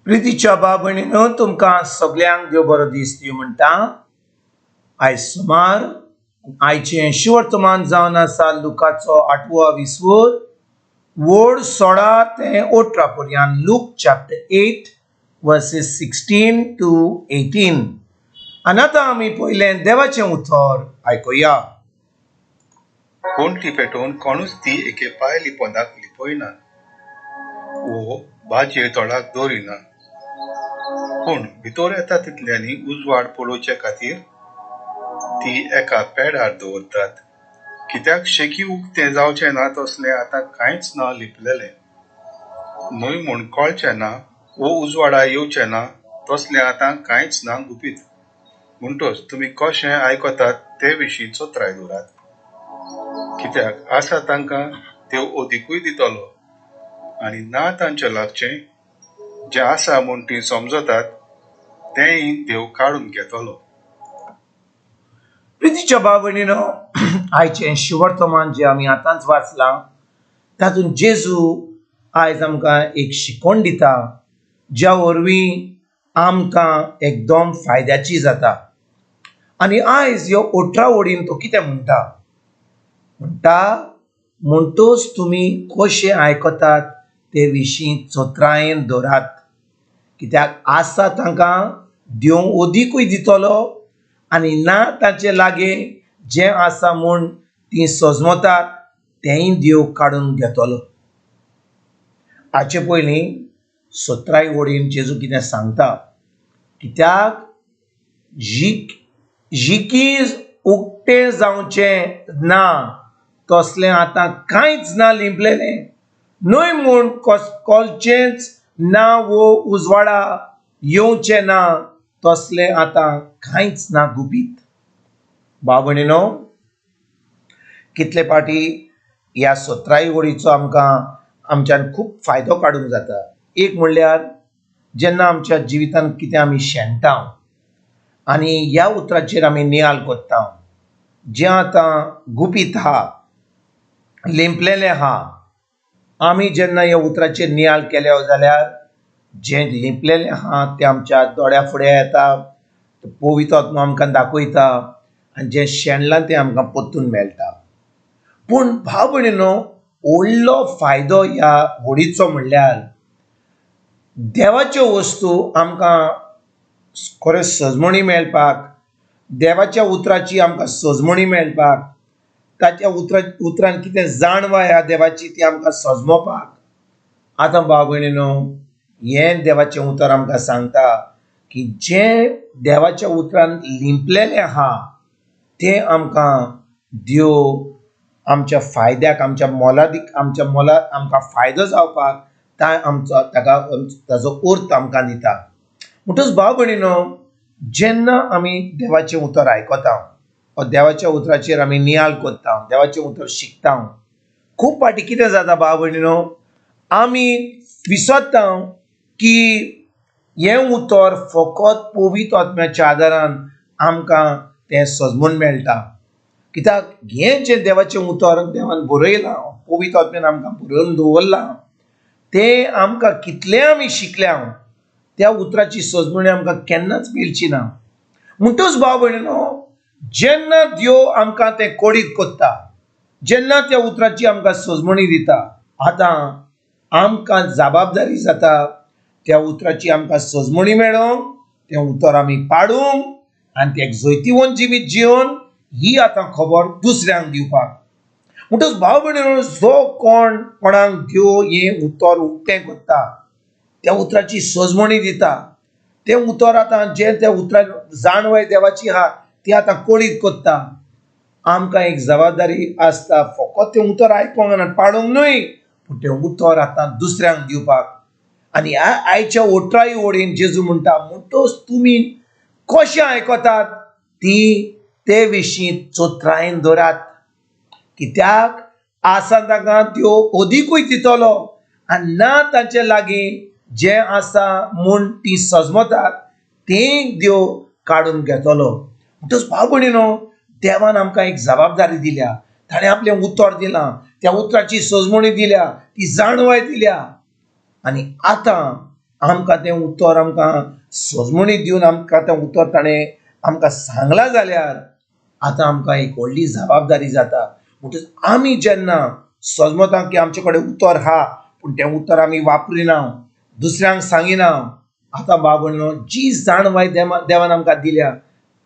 प्रितीच्या भाव भयणीनो, तुमकां सगल्यांक देव बरो दीस दिवं म्हणटा. आयज सुमार आयचें शिवर्तमान जावन आसा लुकाचो आठवो विसवोर, वोड 16 ते 18 पर्यंत. Luke chapter 8, verses 16 to 18. आनी आतां आमी पयलें देवाचें उतर आयकुया. कोणती पेटोवन कोणूच ती एके पायली पोंदाक लिपयना वो बाजये तोडाक दवरिना, पूण भितर येता तितल्यांनी उजवाड पळोवचे खातीर ती एका पेडार दवरतात. कित्याक शेकी उक्तें जावचें ना तसलें आतां कांयच ना लिपलेलें, न्हय म्हूण कळचें ना वो उजवाडा येवचें ना तसलें आतां कांयच ना गुपीत. म्हणटच तुमी कशें आयकतात ते विशीं चत्राय दवरात, कित्याक आसा तांकां देव अदिकूय दितलो आनी ना तांचे लागचें जें आसा म्हूण तीं समजतात तेंय देव काडून घेतलो. प्रितीच्या भाव भयणीनो, आयचें शिवर्तमान जें आमी आतांच वाचलां तातूंत जेजू आयज आमकां एक शिकवण दिता ज्या वरवीं आमकां एकदम फायद्याची जाता. आनी आयज ह्यो 18 वडीन तो कितें म्हणटा म्हणटा, म्हणटच तुमी कशें आयकतात ते विशीं चत्रायेन दवरात, कित्याक आसा तांकां देव अदिकूय दितलो आनी ना तांचे लागीं जें आसा म्हूण तीं सजमतात तेंय देव काडून घेतलो. हाचे पयलीं सतराय वडीन जेजू कितें सांगता, कित्याक जिकी उक्तें जावचें ना तसलें आतां कांयच ना लिंपलेलें, न्हय म्हूण कळचेंच ना वो उजवाडा येवचें ना तसलें आतां कांयच ना गुपीत. भाव भयणीनो, कितले पाटी ह्या सतराय वडीचो आमकां आमच्यान खूब फायदो काडूंक जाता. एक म्हणल्यार जेन्ना आमच्या जिवितांत कितें आमी शेणटा आनी ह्या उतराचेर आमी नियाल करता, जें आतां गुपीत आहा, लिंपलेलें आहा, आमी जेन्ना ह्या उतराचेर नियाल केले जाल्यार जें लिंपलेलें आहा तें आमच्या दोळ्या फुडें येता, पवित्र आत्मा आमकां दाखयता आनी जें शेणलां तें आमकां परतून मेळटा. पूण भाव भयणीनो, व्हडलो फायदो ह्या वडीचो म्हणल्यार देवाच्यो वस्तू आमकां खरें सजमणी मेळपाक, देवाच्या उतराची आमकां सजमणी मेळपाक, ताच्या उतरान कितें जाणवाय आहा देवाची ती आमकां सजमोवपाक. आतां भाव भयणीनो, हें देवाचें उतर आमकां सांगता की जें देवाच्या उतरान लिंपलेलें आहा तें आमकां देव आमच्या फायद्याक, आमच्या मोलादीक, आमच्या मोला आमकां फायदो जावपाक आमचो ताका ताजो अर्थ आमकां दिता. म्हणटच भाव भयणीनो, जेन्ना आमी देवाचें उतर आयकता वा देवाच्या उतराचेर आमी नियाल करता, देवाचें उतर शिकता, खूब फावटी कितें जाता भाव भयणीनो, आमी विसरता की हें उतर फकत पवित्र आत्म्याच्या आदारान आमकां तें सजमून मेळटा. कित्याक हें जें देवाचें उतर देवान बरयलां, पवित्र आत्म्यान आमकां बरोवन दवरलां, तें आमकां कितलें आमी शिकल्या त्या उतराची सजमणी आमकां केन्नाच मेळची ना. म्हणटच भाव भयणीनो, जेन्ना देव आमकां तें कोडीत करता, जेन्ना त्या उतराची आमकां सजमणी दिता, आतां आमकां जबाबदारी जाता त्या उतराची आमकां सजमणी मेळोवंक, तें उतर आमी पाडूंक आनी तें एक जैतिवंत जिवीत जिवन ही आतां खबर दुसऱ्यांक दिवपाक. म्हणटच भाव भयणीनो, जो कोण कोणाक देव हें उतर उक्तें करता, त्या उतराची सजमणी दिता, तें उतर आतां जें त्या उतरान जाणवाय देवाची आहा ती आतां कोळीत करता. आमकां एक जबाबदारी आसता फकत तें उतर आयकोंक ना, पाडूंक न्हय, पूण तें उतर आतां दुसऱ्यांक दिवपाक. आनी आयच्या 18 वडीन जेजू म्हणटा, म्हणटच तुमी कशें आयकतात ती ते विशीं चत्रायेन दवरात, कित्याक आसा तांकां त्यो अदिकूय दितलो आनी ना तांचे लागीं जें आसा म्हूण ती सजमतात तें देव काडून घेतलो. म्हणटच भाव भयणीनो, देवान आमकां एक जबाबदारी दिल्या, ताणें आपलें उतर दिलां, त्या उतराची सजमणी दिल्या, ती जाणवाय दिल्या आनी आतां आमकां तें उतर आमकां सजमणी दिवन आमकां तें उतर ताणें आमकां सांगलां जाल्यार आतां आमकां एक व्हडली जबाबदारी जाता. म्हणटच आमी जेन्ना सजमता की आमचे कडेन उतर आहा पूण तें उतर आमी वापरिना, दुसऱ्यांक सांगिना, आतां बाबा जी जाणवाय देवान आमकां दिल्या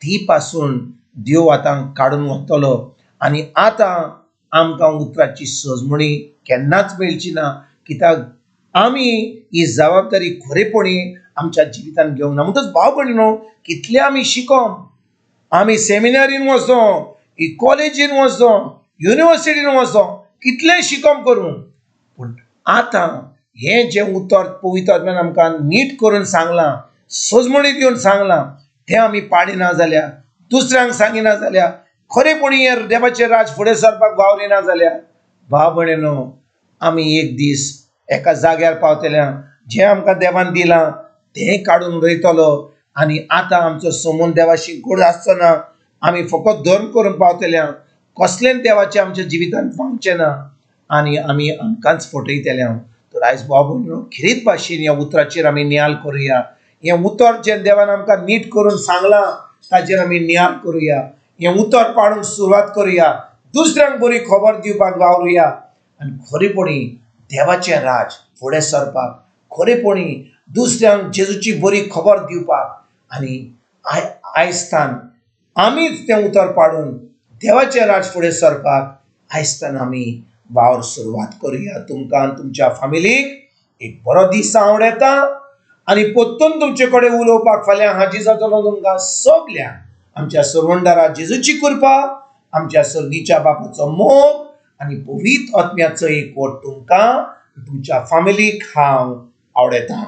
ती पासून देव आतां काडून वतलो आनी आतां आमकां उतराची सजमणी केन्नाच मेळची ना. कित्याक आमी ही जबाबदारी खरेपणी आमच्या जिवितान घेवंक ना. म्हणटच भाव भयणीनो, कितले आमी शिकों, आमी सेमिनारीन वचों, कॉलेजीन वचों, युनिवर्सिटीन वचों, कितलें शिकों करूं, पूण आतां हें जें उतर पवित्र आत्म्यान आमकां नीट करून सांगलां, सजमणी दिवन सांगलां, तें आमी पाडिना जाल्यार, दुसऱ्यांक सांगिना जाल्यार, खरेपणी हें देवाचें राज फुडें सरपाक वावरिना जाल्यार भाव भयणीनो, आमी एक दीस एका जाग्यार पावतले जें आमकां देवान दिलां तें काडून उडयतलो आनी आतां आमचो समून देवाशी गोड आसचो ना. आमी फकत धर्म करून पावतले, कसलेंच देवाचें आमच्या जिवितांत पावचें ना आनी आमी आमकांच फटयतले. तर आयज भाव भयणीनो, खेरीत भाशेन ह्या उतराचेर आमी नियाल करुया. हें उतर जें देवान आमकां नीट करून सांगलां ताचेर आमी नियाल करुया. हें उतर पाळूंक सुरवात करुया, दुसऱ्यांक बरी खबर दिवपाक वावरुया आनी खरेपणी देवाचें राज फुडें सरपाक, खरेपणी दुसऱ्यांक जेजूची बरी खबर दिवपाक आनी आयस्तान आमीच तें उतर पाडून देवाचें राज फुडें सरपाक आयस्तान आमी वावर सुरवात करुया. तुमकां आनी तुमच्या फामिलीक एक बरो दीस आवडटा आनी पोत्तून तुमचे कडेन उलोवपाक फाल्यां हाजीर जातलो. तुमकां सगल्यांक आमच्या सरवंडारा जेजूची कृपा, आमच्या सर्गीच्या बापाचो मोग आनी पवित्र आत्म्याचो एकवट तुमकां तुमच्या फामिलीक हांव आवडटा.